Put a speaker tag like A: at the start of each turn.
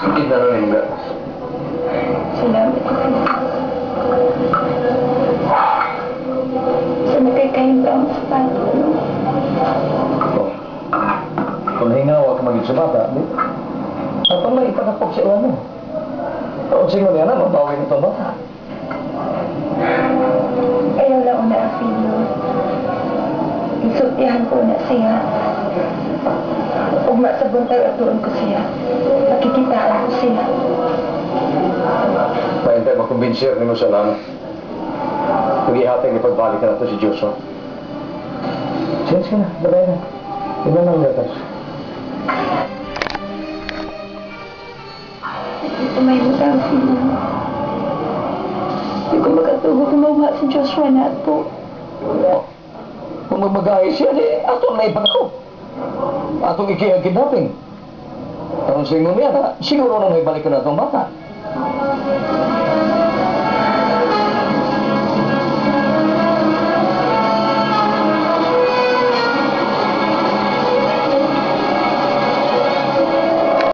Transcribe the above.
A: Hindi na lang yung gatas.
B: Salamat, Rafael. Sa nakikayang ang sapato, no?
A: Oh. Kung hingawa ka maging sa bata, di? Atong may ipanakop sa ilan mo. Taon singo niya na, mabawi na itong bata.
B: Ayaw lang una, Rafael. Isultihan ko na siya. Ugma sa buntag atuon ko siya. Pakikitaan ko siya.
A: Mahintay makumbinsier nimo sa lana. Kung ihatag ipagbalik na nato si Joshua. Change ka na, dabay na. Iba na ang gatas.
B: Ito may utang sila. Hindi ko makatugo kung mawa si Joshua na ato.
A: Oh. Kung magmagahi siya, di atong na ipangako. Atong ikihag kidnapping. Taon singo niya na, siguro na may balik na itong bata.